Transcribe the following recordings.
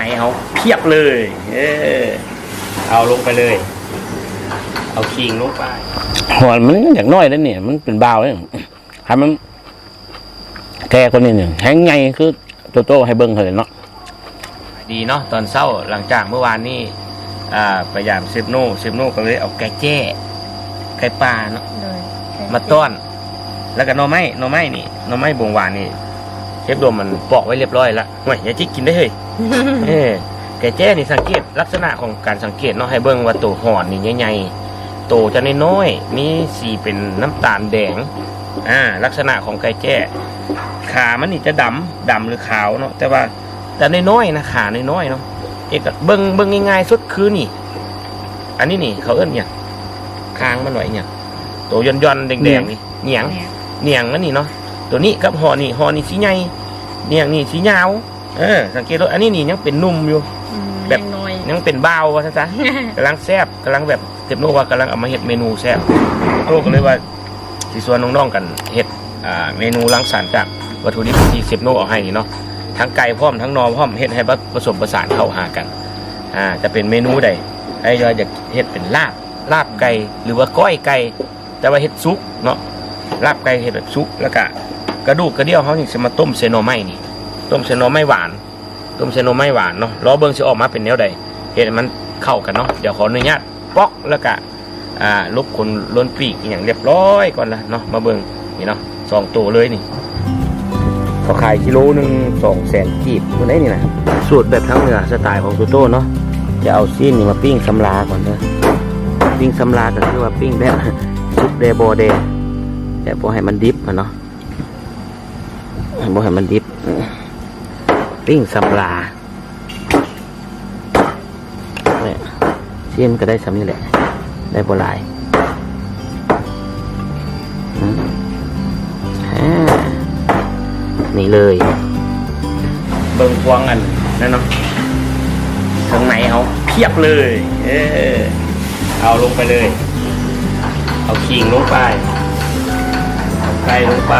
ໃຫ້ເຮົາພຽບເລີຍ ເອີ ເອົາລົງໄປເລີຍ ເອົາຂີງລົງໄປ. ຫອນມັນຍັງຢາກນ້ອຍເດ້ນີ້ ມັນເປັນບ່າວເດ້ ໃຫ້ມັນແກ່ກວ່ານີ້ນີ້ ແຮງໃຫຍ່ຄືໂຕໂຕໃຫ້ເບິ່ງຫັ້ນແຫຼະເນາະ. ດີເນາະ ຕອນເຊົ້າ ຫຼັງຈາກມື້ວານນີ້ ອ່າ ໄປຢາມເຊບໂນ ເຊບໂນກໍເລີຍເອົາໄກ່ແຈ້ ໄກ່ປ່າເນາະ ໂດຍ ມາຕ້ອນ ແລ້ວກໍໜໍ່ໄມ້ ໜໍ່ໄມ້ນີ້ ໜໍ່ໄມ້ບົງຫວານນີ້ ເຊບດົມມັນປອກໄວ້ລຽບຮ້ອຍລະ. ໂອ້ຍ ຢ່າຈິກກິນໄດ້ເຮີ້ຍ ເອີ ໄກ່ແຈ້ນີ້ ສັງເກດ ລັກສະນະຂອງການສັງເກດເນາະ ໃຫ້ເບິ່ງວ່າໂຕຫອນນີ້ໃຫຍ່ໆ ໂຕຈະນ້ອຍໆ ມີສີເປັນນ້ຳຕານແດງ. ອ່າ ລັກສະນະຂອງໄກ່ແຈ້ ຂາມັນນີ້ຈະດຳ ດຳຫຼືຂາວເນາະ ແຕ່ວ່າ ແຕ່ນ້ອຍໆນະ ຂານ້ອຍໆເນາະ. ເອກ ເບິ່ງ ເບິ່ງງ່າຍໆສຸດຄືນີ້ ອັນນີ້ນີ້ເຂົາເອີ້ນຫຍັງ? ຄາງມັນວ່າອີຫຍັງ? ໂຕຢ່ອນໆແດງໆນີ້ ໜຽງ ໜຽງ ໜຽງມັນນີ້ເນາະ. ໂຕນີ້ກັບຫໍ່ນີ້ ຫໍ່ນີ້ຊິໃຫຍ່ ໜຽງນີ້ຊິຍາວ. ເອີ ສັງເກດໂລດ ອັນນີ້ນີ້ຍັງເປັນໜຸ່ມຢູ່ ອືມ ແບບ ຍັງນ້ອຍ ຍັງເປັນບ່າວວ່າຊັ້ນຊະ ກຳລັງແຊບ ກຳລັງແບບ ເຊບໂນວ່າກຳລັງເອົາມາເຮັດເມນູແຊບ ໂຕກໍເລີຍວ່າ ຊິຊວນນ້ອງໆກັນເຮັດ ອ່າ ເມນູລັງສັນຈາກວັດຖຸດິບທີ່ເຊບໂນເອົາໃຫ້ນີ້ເນາະ ທັງໄກ່ພ້ອມ ທັງໜໍ່ພ້ອມ ເຮັດໃຫ້ປະ ປະສົມປະສານເຂົ້າຫາກັນ. ອ່າ ຈະເປັນເມນູໃດ? ອ້າຍຢາກເຮັດເປັນລາບ ລາບໄກ່ ຫຼືວ່າກ້ອຍໄກ່ ແຕ່ວ່າເຮັດສຸກເນາະ ລາບໄກ່ເຮັດແບບສຸກ ແລ້ວກະກະດູກກະດຽວເຮົານີ້ຊິມາຕົ້ມໃສ່ໜໍ່ໄມ້ນີ້ ຕົ້ມໃສ່ໜໍ່ໄມ້ຫວານ ຕົ້ມໃສ່ໜໍ່ໄມ້ຫວານເນາະ ລໍເບິ່ງຊິອອກມາເປັນແນວໃດ ເຮັດໃຫ້ມັນເຂົ້າກັນເນາະ. ດຽວຂໍອະນຸຍາດປອກ ແລ້ວກະ ອ່າ ລົບຂົນລົນປີກອີ່ຫຍັງລຽບຮ້ອຍກ່ອນລະເນາະ. ມາເບິ່ງນີ້ເນາະ ສອງໂຕເລີຍນີ້ ເຂົາຂາຍກິໂລໜຶ່ງສອງແສນກີບພຸ້ນໃດນີ້ນະ. ສູດແບບທາງເໜືອ ສະໄຕຂອງໂຕໂຕ້ເນາະ ຈະເອົາຊີ້ນນີ້ມາປີ້ງສຳລາກ່ອນເດີ ປີ້ງສຳລາກໍຄືວ່າປີ້ງແບບສຸກແດ່ບໍ່ແດ່ ແຕ່ບໍ່ໃຫ້ມັນດິບຫັ້ນເນາະ. ບໍ່ໃຫ້ມັນດິບ ປີ້ງສຳລາ ນີ້ ຊີ້ນກໍໄດ້ສ່ຳນີ້ແຫຼະ ໄດ້ບໍ່ຫຼາຍ. ອືມ ອ່າ ນີ້ເລີຍ ເບິ່ງພວງອັນນັ້ນເນາະ ເຄື່ອງໃນເຮົາພຽບເລີຍ ເອີ ເອົາລົງໄປເລີຍ ເອົາຂີງລົງໄປ ເອົາໄກ່ລົງໄປ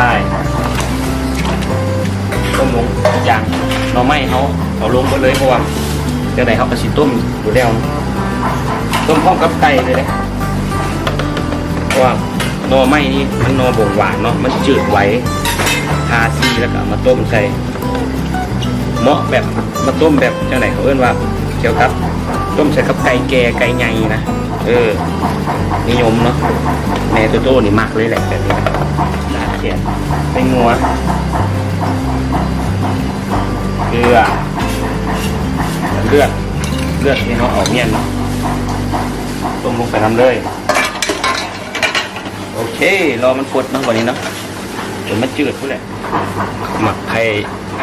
ຕົ້ມລົງຢ່າງໜໍ່ໄມ້ເຮົາເອົາລົງໄປເລີຍ ເພາະວ່າຈັ່ງໃດເຮົາກໍຊິຕົ້ມຢູ່ແລ້ວ ຕົ້ມພ້ອມກັບໄກ່ເລີຍເດ້ ເພາະວ່າໜໍ່ໄມ້ນີ້ມັນໜໍ່ບົງຫວານເນາະ ມັນຈືດໄວ ທາຊີແລ້ວກໍເອົາມາຕົ້ມໃສ່ ເໝາະແບບມາຕົ້ມແບບຈັ່ງໃດ ເຂົາເອີ້ນວ່າກ່ຽວກັບຕົ້ມໃສ່ກັບໄກ່ແກ່ໄກ່ໃຫຍ່ນະ ເອີ ນິຍົມເນາະ ແມ່ໂຕໂຕ້ນີ້ມັກເລີຍແຫຼະແບບນີ້ ລາກຂຽນ ແປ້ງນົວ ເກືອ ເລືອດ ເລືອດທີ່ເຮົາເອົາມ້ຽນເນາະ ຕົ້ມລົງໄປນຳເລີຍ. ໂອເຄ ລໍມັນຟົດເນາະ ບັດນີ້ເນາະ ຈົນມັນຈືດພຸ້ນແຫຼະ ໝາກໄຂ່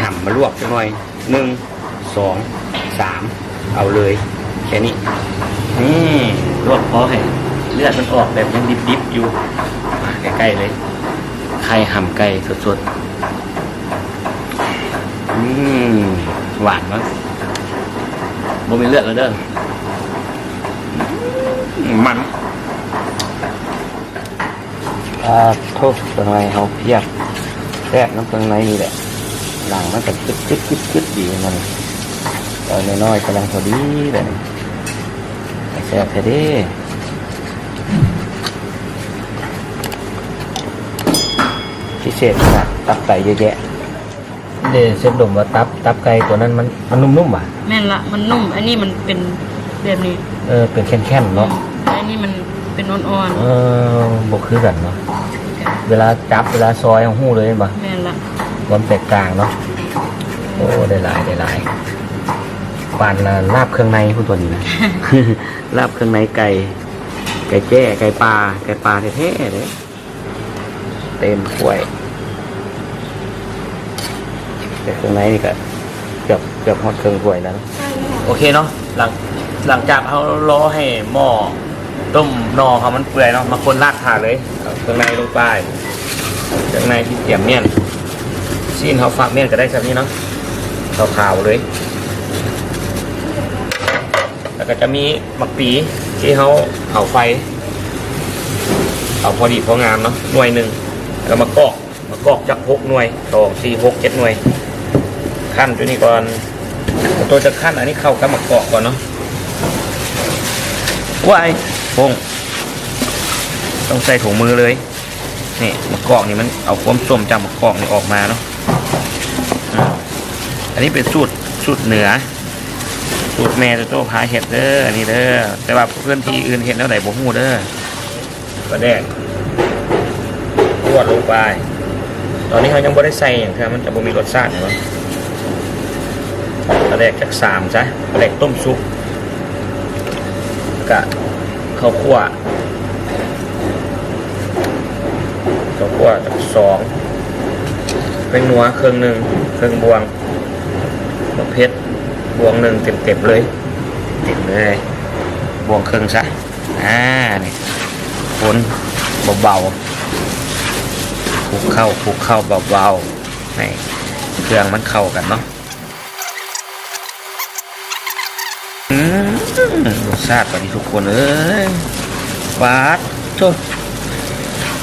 ຫຳມາລວກຈັກໜ່ອຍ ໜຶ່ງ ສອງ ສາມ ເອົາເລີຍ ແຄ່ນີ້ ນີ້ ລວກພໍໃຫ້ເລືອດມັນອອກແບບຍັງດິບໆຢູ່ ມາໃກ້ໆເລີຍ ໄຂ່ຫຳໄກ່ສົດໆ ອືມ ຫວານເນາະ ບໍ່ມີເລືອດແລ້ວເດີ ອືມ ມັນ ອາໂທ້ ເຄື່ອງໃນເຮົາພຽບ ແຊບນຳເຄື່ອງໃນນີ້ແຫຼະ ໜັງມັນກໍກຶດໆໆດີມັນ ເອົານ້ອຍໆກຳລັງພໍດີແບບນີ້ ແຊບແທ້ເດ້ ພິເສດຂະໜາດ ຕັບໄກ່ເຍາະແຍະ. ເດ ເຊຟດົມວ່າຕັບ ຕັບໄກ່ຕົວນັ້ນມັນ ມັນນຸ້ມໆຫວາ? ແມ່ນລະ ມັນນຸ້ມ ອັນນີ້ມັນເປັນແບບນີ້ ເອີ ເປັນແຂນໆເນາະ ແຕ່ອັນນີ້ມັນເປັນອ່ອນໆ ເອີ ບໍ່ຄືກັນເນາະ ຄືກັນ ເວລາຈັບ ເວລາຊອຍເຮົາຮູ້ເລີຍແມ່ນບໍ່? ແມ່ນລະ ຄວາມແຕກຕ່າງເນາະ ໂອ້ ໄດ້ຫຼາຍ ໄດ້ຫຼາຍ ປານລາບເຄື່ອງໃນພຸ້ນຕົວນີ້ນະ ລາບເຄື່ອງໃນໄກ່ ໄກ່ແຈ້ ໄກ່ປ່າ ໄກ່ປ່າແທ້ໆເດ້. ເຕັມຖ້ວຍ ແຕ່ເຄື່ອງໃນນີ້ກະເກືອບ ເກືອບຮອດເຄິ່ງຖ້ວຍແລ້ວເນາະ. ໂອເຄເນາະ ຫຼັງ ຫຼັງຈາກເຮົາລໍໃຫ້ໝໍ້ຕົ້ມໜໍ່ເຮົາມັນເປື່ອຍເນາະ ມາຄົນລາກຖາເລີຍ ເອົາເຄື່ອງໃນລົງໄປ ເຄື່ອງໃນທີ່ຕຽມມ້ຽນ ຊີ້ນເຮົາຝາກມ້ຽນກະໄດ້ສ່ຳນີ້ເນາະ ຂາວໆເລີຍ. ແລ້ວກໍຈະມີໝາກປີທີ່ເຮົາເຜົາໄຟ ເອົາພໍດີພໍງາມເນາະ ໜ່ວຍໜຶ່ງ ແລ້ວກໍໝາກກອກ ໝາກກອກຈັກຫົກໜ່ວຍ ສອງ ສີ່ ຫົກ ເຈັດໜ່ວຍ ຂັ້ນຕົວນີ້ກ່ອນ ໂຕຈະຂັ້ນອັນນີ້ເຂົ້າກັບໝາກກອກກ່ອນເນາະ. ວ້າຍ ໂປ່ງ ຕ້ອງໃສ່ຖົງມືເລີຍ. ນີ້ ໝາກກອກນີ້ມັນເອົາຄວາມສົ້ມຈາກໝາກກອກນີ້ອອກມາເນາະ. ອືມ ອັນນີ້ເປັນສູດ ສູດເໜືອ ສູດແມ່ໂຕໂຕ້ພາເຮັດເດີ ອັນນີ້ເດີ. ແຕ່ວ່າພື້ນທີ່ອື່ນເຮັດແນວໃດບໍ່ຮູ້ເດີ. ປາແດກ ຂວດລົງໄປ. ຕອນນີ້ເຮົາຍັງບໍ່ໄດ້ໃສ່ຫຍັງເທື່ອ ມັນຈະບໍ່ມີລົດຊາດເນາະ. ປາແດກຈັກສາມຊະ ປາແດກຕົ້ມສຸກ ກະເຂົ້າຂົ້ວ ເຂົ້າຂົ້ວຈັກສອງ ແປ້ງນົວເຄິ່ງໜຶ່ງ ເຄິ່ງບ່ວງ ບັກເຜັດບ່ວງໜຶ່ງເຕັມໆເລີຍ ເຕັມເລີຍ ບ່ວງເຄິ່ງຊະ. ອ່າ ນີ້ ຄົນເບົາໆ ຄຸກເຂົ້າ ຄຸກເຂົ້າເບົາໆ ໃຫ້ເຄື່ອງມັນເຂົ້າກັນເນາະ. ອືມ ລົດຊາດບາດນີ້ທຸກຄົນເອີຍ ປາດໂທ້.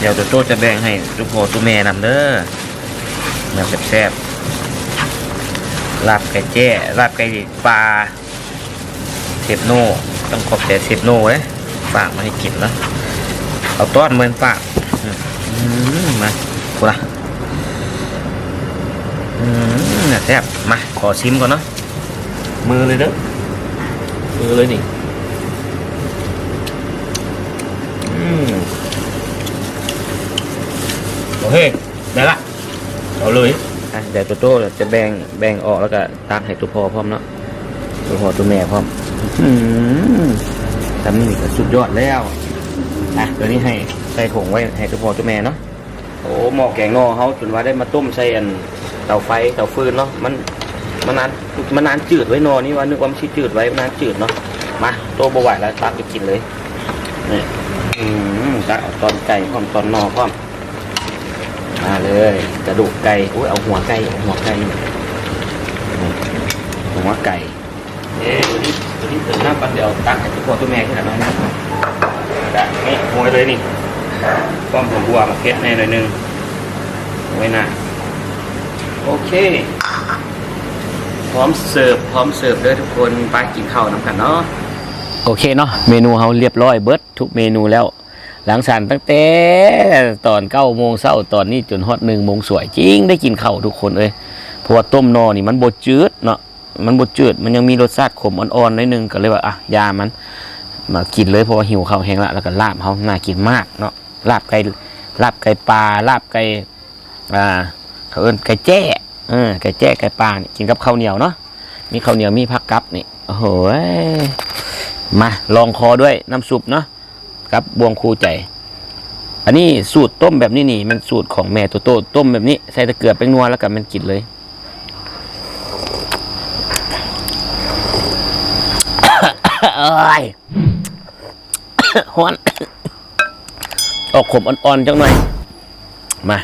ດຽວໂຕໂຕ້ຈະແບ່ງໃຫ້ໂຕພໍ່ໂຕແມ່ນຳເດີ ແນວແຊບໆ ລາບໄກ່ແຈ້ ລາບໄກ່ປ່າ. ເຊຟໂນ ຕ້ອງຂອບໃຈເຊຟໂນເດ້ ຝາກມາໃຫ້ກິນເນາະ. ເອົາຕ້ອນເມີນຝາກ. ອືມ ມາ ພຸ້ນນະ. ອືມ ແຊບ. ມາ ຂໍຊິມກ່ອນເນາະ ມືເລີຍເດີ ມືເລີຍນີ້. ອືມ ໂອເຄ ໄດ້ລະ ເອົາເລີຍ. ອ່ະ ດຽວໂຕໂຕ້ຈະແບ່ງ ແບ່ງອອກ ແລ້ວກະຕັກໃຫ້ໂຕພໍ່ພ້ອມເນາະ ໂຕພໍ່ໂຕແມ່ພ້ອມ. ອືມ ຊຳນີ້ກະສຸດຍອດແລ້ວ. ອ່ະ ໂຕນີ້ໃຫ້ໃສ່ຖົງໄວ້ໃຫ້ໂຕພໍ່ໂຕແມ່ເນາະ. ໂອ້ ໝໍ້ແກງໜໍ່ເຮົາຈົນວ່າໄດ້ມາຕົ້ມໃສ່ອັນເຕົາໄຟເຕົາຟືນເນາະ. ມັນ ມັນນານ ມັນນານຈືດໄວ້ໜໍ່ນີ້ວ່າ ນຶກວ່າມັນຊິຈືດໄວ້ ມັນນານຈືດເນາະ. ມາ ໂຕບໍ່ໄຫວແລ້ວ ຕັກໄປກິນເລີຍ. ນີ້ ອືມ ຕັກເອົາຕອນໄກ່ພ້ອມ ຕອນໜໍ່ພ້ອມ. ມາເລີຍ ກະດູກໄກ່. ໂອ້ຍ ເອົາຫົວໄກ່ ເອົາຫົວໄກ່ ຫົວໄກ່. ເອີ ຕົວນີ້ ຕົວນີ້ເຕີມນ້ຳກ່ອນ ດຽວຕັກໃຫ້ໂຕພໍ່ໂຕແມ່ທີຫຼັງເນາະ. ກະນີ້ ໂຮຍເລີຍນີ້ ພ້ອມຫົວບົວ ໝາກເຜັດແດ່ໜ້ອຍໜຶ່ງ ໂຮຍໜ້າ. ໂອເຄ ພ້ອມເສີບ ພ້ອມເສີບເດີທຸກຄົນ. ໄປກິນເຂົ້ານຳກັນເນາະ. ໂອເຄເນາະ ເມນູເຮົາລຽບຮ້ອຍເບິດທຸກເມນູແລ້ວ. ຫຼັງສານຕັ້ງແຕ່ຕອນເກົ້າໂມງເຊົ້າ ຕອນນີ້ຈົນຮອດໜຶ່ງໂມງສວຍ ຈຶ່ງໄດ້ກິນເຂົ້າທຸກຄົນເອີຍ. ເພາະວ່າຕົ້ມໜໍ່ນີ້ມັນບໍ່ຈືດເນາະ ມັນບໍ່ຈືດ ມັນຍັງມີລົດຊາດຂົມອ່ອນໆໜ້ອຍໜຶ່ງ ກໍເລີຍວ່າ ອ່ະ ຢ່າມັນ ມາກິນເລີຍ ເພາະວ່າຫິວເຂົ້າແຮງລະ. ແລ້ວກໍລາບເຮົາໜ້າກິນມາກເນາະ ລາບໄກ່ ລາບໄກ່ປ່າ ລາບໄກ່ ອ່າ ເຂົາເອີ້ນໄກ່ແຈ້ ເອີ ໄກ່ແຈ້ ໄກ່ປ່ານີ້ ກິນກັບເຂົ້າໜຽວເນາະ ມີເຂົ້າໜຽວ ມີຜັກກັບນີ້. ໂອ້ໂຫ ມາລອງຄໍດ້ວຍນ້ຳຊຸບເນາະ ກັບບ່ວງຄູ່ໃຈ. ອັນນີ້ສູດຕົ້ມແບບນີ້ນີ້ ແມ່ນສູດຂອງແມ່ໂຕໂຕ້ ຕົ້ມແບບນີ້ ໃສ່ແຕ່ເກືອແປ້ງນົວ ແລ້ວກໍແມ່ນກິນເລີຍ. ໂອ້ຍ ຮ້ອນ ອອກຂົມອ່ອນໆຈັກໜ້ອຍ. ມາ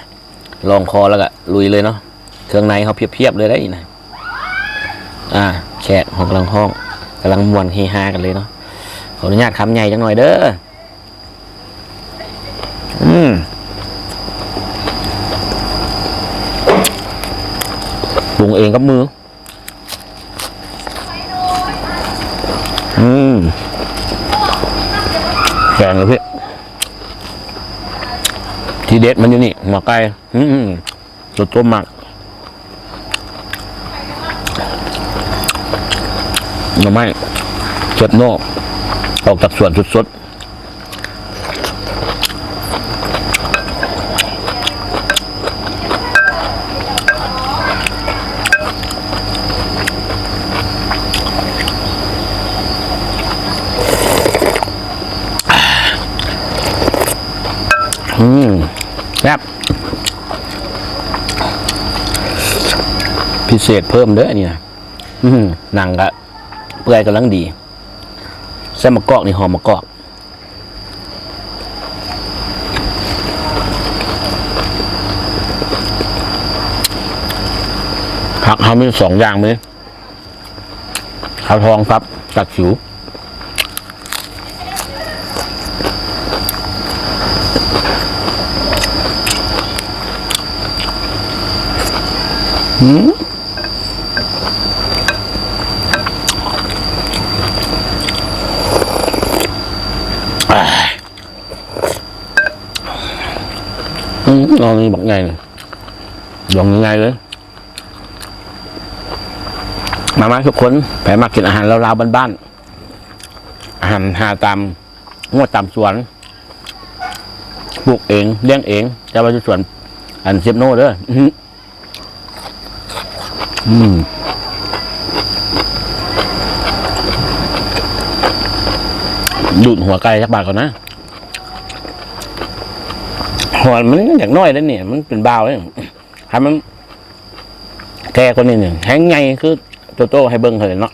ລອງຄໍແລ້ວກະລຸຍເລີຍເນາະ. ເຄື່ອງໃນເຮົາພຽບໆເລີຍໄດ໋ນີ້ນະ. ອ່າ ແຂກເຮົາກຳລັງຮ້ອງ ກຳລັງມ່ວນເຮຮາກັນເລີຍເນາະ. ຂໍອະນຸຍາດຄຳໃຫຍ່ຈັກໜ້ອຍເດີ. ອືມ ປຸງເອງກັບມື. ອືມ ແກງເລີຍພີ່ ທີເດັດມັນຢູ່ນີ້ ຫົວໄກ່. ອືມ ສົດຕົ້ມໝາກ ໜໍ່ໄມ້ ເຊບໂນ ອອກຈາກສວນສົດໆ. ອືມ ແຊບ ພິເສດເພີ່ມເດີ້ອັນນີ້ນະ. ອືມ ໜັງກະເປື່ອຍກຳລັງດີ ໃສ່ໝາກກອກນີ້ ຫອມໝາກກອກ. ຜັກເຮົາມີສອງຢ່າງ ມີຜັກທອງກັບຜັກຂິວ. ອືມ. ດອກນີ້ບັກໃຫຍ່ ດອກໃຫຍ່ເລີຍ. ມາ ມາທຸກຄົນ ໃຜມັກກິນອາຫານລາວໆ ບ້ານໆ ອາຫານຫາຕາມ ຮວດຕາມສວນ ປູກເອງ ລ້ຽງເອງ ແຕ່ວ່າຢູ່ສວນ ອັນ ເຊບໂນເດີ. ອືມ ດູດຫົວໄກ່ຈັກບາດກ່ອນນະ ຫົວມັນຍັງນ້ອຍເດ້ນີ້ ມັນເປັນບ່າວເດ້. ຄັນມັນແກ່ກວ່ານີ້ນີ້ ແຮງໃຫຍ່ຄືໂຕໂຕໃຫ້ເບິ່ງເລີຍເນາະ.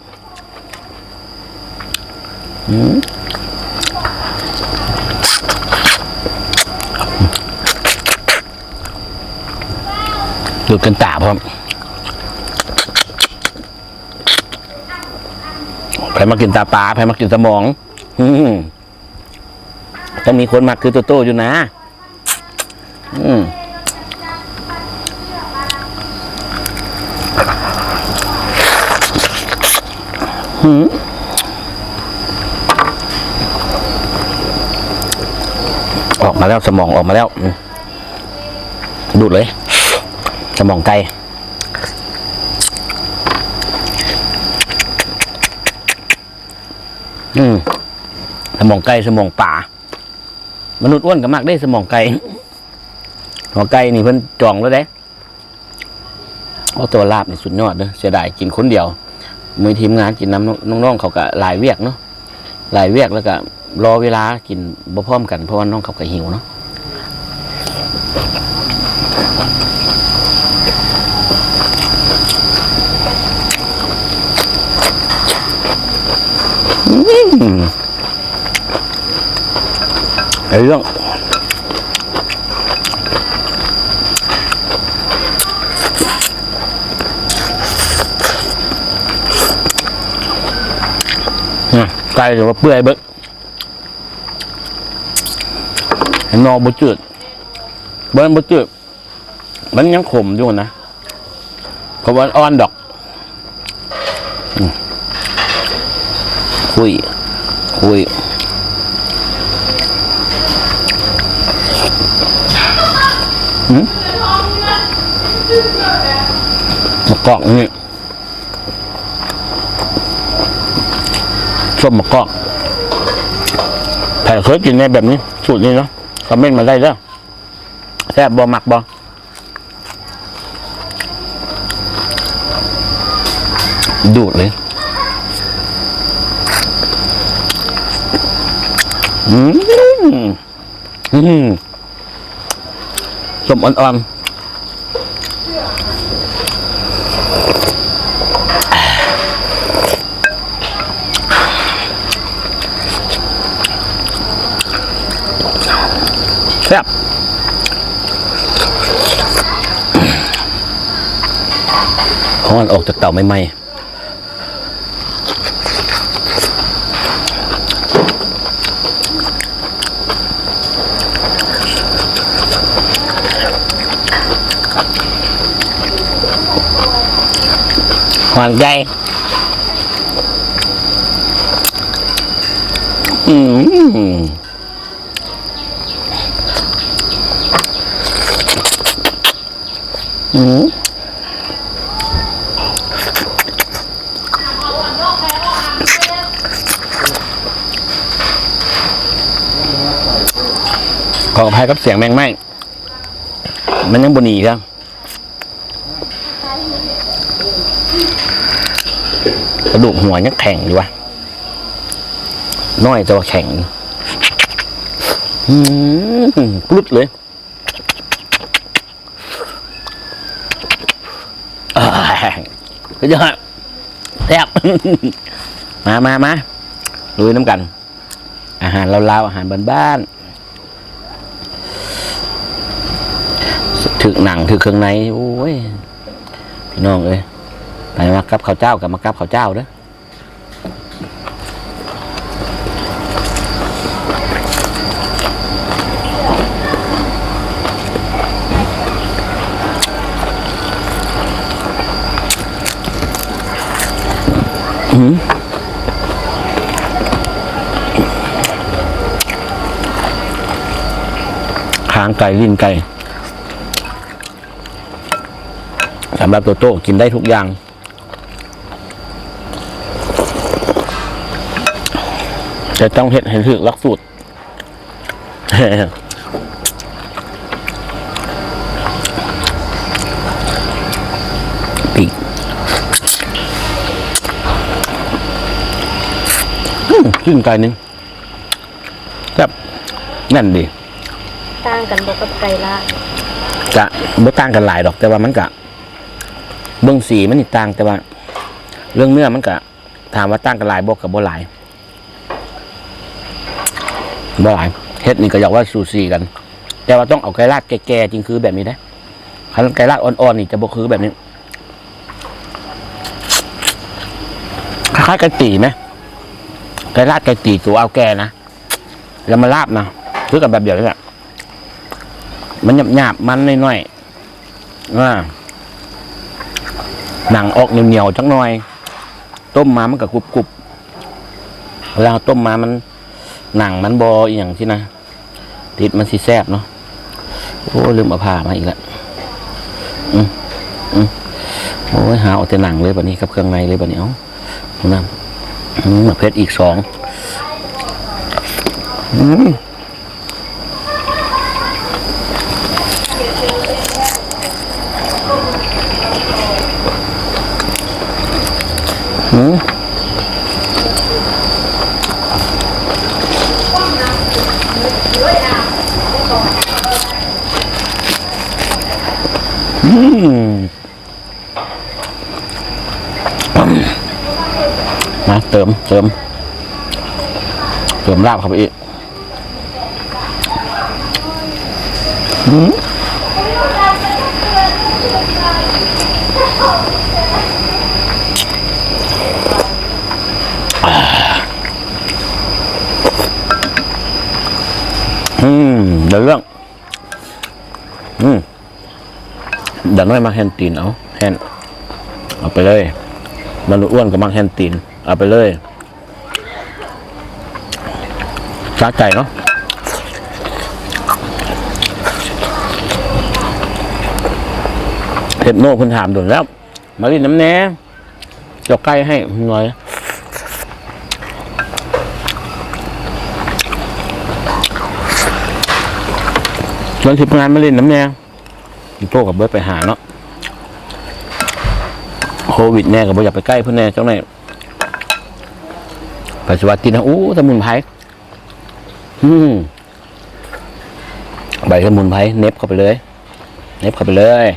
ອືມ ດູດກັນຕາພ້ອມ. ໃຜມັກກິນຕາປາ ໃຜມັກກິນສະໝອງ ອືມ ຕ້ອງມີຄົນມັກຄືໂຕໂຕຢູ່ນະ. ອືມ ອືມ ອອກມາແລ້ວ ສະໝອງອອກມາແລ້ວ. ອືມ ດູດເລີຍ ສະໝອງໄກ່. ອືມ ສະໝອງໄກ່ ສະໝອງປາ. ມະນຸດອ້ວນກໍມັກເດ້ສະໝອງໄກ່ ຫົວໄກ່ນີ້ເພິ່ນຈອງແລ້ວເດ້. ໂອ້ ແຕ່ວ່າລາບນີ້ສຸດຍອດເດີ ເສຍດາຍກິນຄົນດຽວ ມີທີມງານກິນນຳ ນ້ອງໆ ເຂົາກໍຫຼາຍວຽກເນາະ ຫຼາຍວຽກ ແລ້ວກໍລໍເວລາກິນບໍ່ພ້ອມກັນ ເພາະວ່ານ້ອງເຂົາກໍຫິວເນາະ. ອືມ ໄອ້ເລື່ອງ ນະ ໄກ່ຖືວ່າເປື່ອຍເບິດ ໜໍ່ບໍ່ຈືດ ບໍ່ແມ່ນບໍ່ຈືດ. ມັນຍັງຂົມຢູ່ນະ ຂົມອ່ອນໆ ດອກ. ອືມ ຄຸຍ ຄຸຍ ອືມ ໝາກກອກນີ້ ສົ້ມໝາກກອກ ໃຜເຄີຍກິນແດ່ແບບນີ້ ສູດນີ້ເນາະ ຄອມເມັນມາໄດ້ເດີ. ແຊບບໍ່? ມັກບໍ່? ດູດເລີຍ ອືມ ອືມ ສົ້ມອ່ອນໆ. ແຊບ ຮ້ອນອອກຈາກເຕົາໃໝ່ໆ. ຫວານໃຈ ອືມ. ອືມ ຂໍອະໄພກັບສຽງແມງໄມ້ ມັນຍັງບໍ່ໜີເທື່ອ ກະດູກຫົວຍັງແຂງຢູ່ວະ ນ້ອຍແຕ່ວ່າແຂງ ອືມ ປຶດເລີຍ. ສຸດຍອດ ແຊບ ມາ ມາ ມາ ລຸຍນຳກັນ ອາຫານລາວໆ ອາຫານບ້ານໆ ຖືກໜັງ ຖືກເຄື່ອງໃນ ໂອ້ຍ ພີ່ນ້ອງເອີຍ ໃຜມັກກັບເຂົ້າເຈົ້າກໍມາກັບເຂົ້າເຈົ້າເດີ້. ຫາງໄກ່ ລີ້ນໄກ່. ສຳລັບໂຕໂຕ້ກິນໄດ້ທຸກຢ່າງ ແຕ່ຕ້ອງເຮັດໃຫ້ຖືກຫຼັກສູດ. ປີກ ອືມ ຊີ້ນໄກ່ນີ້ແຊບ ແໜ້ນດີ. ຕ່າງກັນບໍ່ກັບໄກ່ລາດ? ກະບໍ່ຕ່າງກັນຫຼາຍດອກ ແຕ່ວ່າມັນກະ ເບິ່ງສີມັນນີ້ຕ່າງ ແຕ່ວ່າເລື່ອງເນື້ອມັນກະ ຖາມວ່າຕ່າງກັນຫຼາຍບໍ່? ກະບໍ່ຫຼາຍ ບໍ່ຫຼາຍ. ເຮັດນີ້ກະຢາກວ່າສູສີກັນ ແຕ່ວ່າຕ້ອງເອົາໄກ່ລາດແກ່ໆ ຈຶ່ງຄືແບບນີ້ເດ້. ຄັນໄກ່ລາດອ່ອນໆ ນີ້ຈະບໍ່ຄືແບບນີ້. ຄ້າຍໆ ໄກ່ຕີແມ? ໄກ່ລາດໄກ່ຕີໂຕເອົາແກ່ນະ ແລ້ວມາລາບນະ ຄືກັນແບບດຽວນີ້ແຫຼະ. ມັນຫຍາບໆ ມັນໜ້ອຍໆ ອ່າ ໜັງອອກໜຽວໆ ຈັກໜ່ອຍ. ຕົ້ມມາມັນກະກຸບໆ ເວລາເຮົາຕົ້ມມາມັນ ໜັງມັນບໍ່ອີ່ຫຍັງຊີ້ນະ ຕິດມັນຊິແຊບເນາະ. ໂອ້ຍ ລືມເອົາຜ້າມາອີກລະ. ອືມ ອືມ ໂອ້ຍ ຫາເອົາແຕ່ໜັງເລີຍບາດນີ້ ກັບເຄື່ອງໃນເລີຍບາດນີ້. ເອົາ ນຳ ອືມ ໝາກເຜັດອີກສອງ. ອືມ ອືມ ອືມ ມາເຕີມ ເຕີມ ເຕີມລາບເຂົ້າໄປອີກ. ອືມ ອືມ ໄດ້ເລື່ອງ ອືມ. ດານ້ອຍມັກແຫ່ນຕີນ ເອົາ ແຫ່ນ ເອົາໄປເລີຍ. ດາອ້ວນກໍມັກແຫ່ນຕີນ ເອົາໄປເລີຍ. ສະໃຈເນາະ. ເຮັດໂນເພິ່ນຖາມດົນແລ້ວ ມາຫຼິ້ນນຳແດ່. ເຈົ້າໄກ່ໃຫ້ໜ້ອຍ ຊວນທີມງານມາຫຼິ້ນນຳແດ່. ໂຕກໍບໍ່ໄດ້ໄປຫາເນາະ ໂຄວິດແດ່ ກໍບໍ່ຢາກໄປໃກ້ເພິ່ນແດ່. ເຈົ້າໜ້ອຍ ໄປສະຫວັດກິນນະ. ໂອ້ ສະໝຸນໄພ ອືມ ໃບສະໝຸນໄພ ເໜັບເຂົ້າໄປເລີຍ ເໜັບເຂົ້າໄປເລີຍ.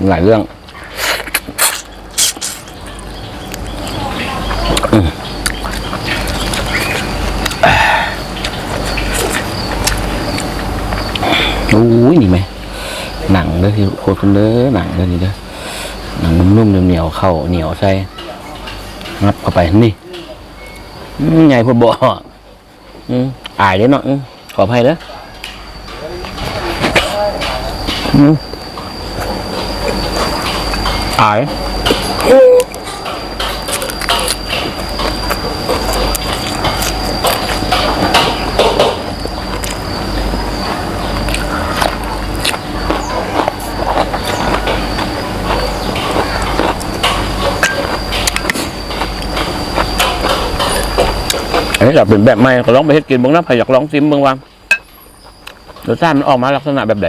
ຫຼາຍເລື່ອງ. ອືມ ໂອ້ຍ ນີ້ແມະ ໜັງເດີ ໂຄດເດີ ໜັງເດີ ນີ້ເດີ ໜັງນຸ້ມໆ ໜຽວໆ ເຂົ້າໜຽວໃສ່ ງັບເຂົ້າໄປນີ້. ອືມ ໃຫຍ່ໂພດບໍ່? ອືມ ອາຍເດ້ເນາະ ອືມ ຂໍອະໄພເດີ ອືມ ອາຍ. ອັນນີ້ກໍເປັນແບບໃໝ່ ກໍລອງໄປເຮັດກິນເບິ່ງນະ ໃຜຢາກລອງຊີມເບິ່ງວ່າ ລົດຊາດມັນອອກມາລັກສະນະແບບໃດ.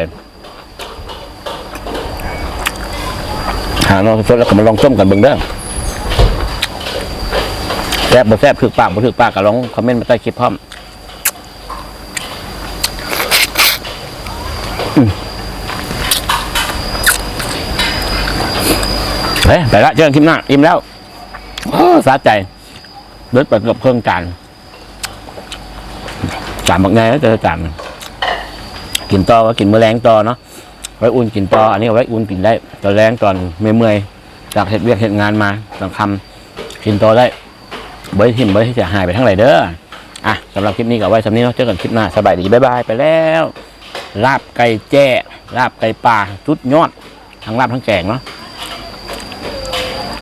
ຫາໜໍ່ສົດໆ ແລ້ວກໍມາລອງຕົ້ມກັນເບິ່ງເດີ ແຊບບໍ່ແຊບ ຖືກປາກບໍ່ຖືກປາກ ກໍລອງຄອມເມັນມາໃຕ້ຄລິບພ້ອມ. ອືມ ເອີ ໄປລະ ເຈີກັນຄລິບໜ້າ ອີ່ມແລ້ວ ໂອ້ ສະໃຈ ເບິດໄປເກືອບເຄິ່ງຈານ. ຈານບັກໃຫຍ່ເດີ ຈານ ກິນຕໍ່ ກໍກິນມື້ແລງຕໍ່ເນາະ ໄວ້ອຸ່ນກິນຕໍ່. ອັນນີ້ໄວ້ອຸ່ນກິນໄດ້ ຕອນແລງຕອນເມື່ອຍໆ ຈາກເຮັດວຽກເຮັດງານມາ ຕອນຄ່ຳກິນຕໍ່ໄດ້ ບໍ່ໄດ້ຖິ້ມ ບໍ່ໄດ້ເສຍຫາຍໄປທາງໃດເດີ. ອ່ະ ສຳລັບຄລິບນີ້ກໍເອົາໄວ້ສ່ຳນີ້ເນາະ ເຈີກັນຄລິບໜ້າ ສະບາຍດີ ບາຍບາຍ ໄປແລ້ວ. ລາບໄກ່ແຈ້ ລາບໄກ່ປ່າ ສຸດຍອດ ທັງລາບທັງແກງເນາະ.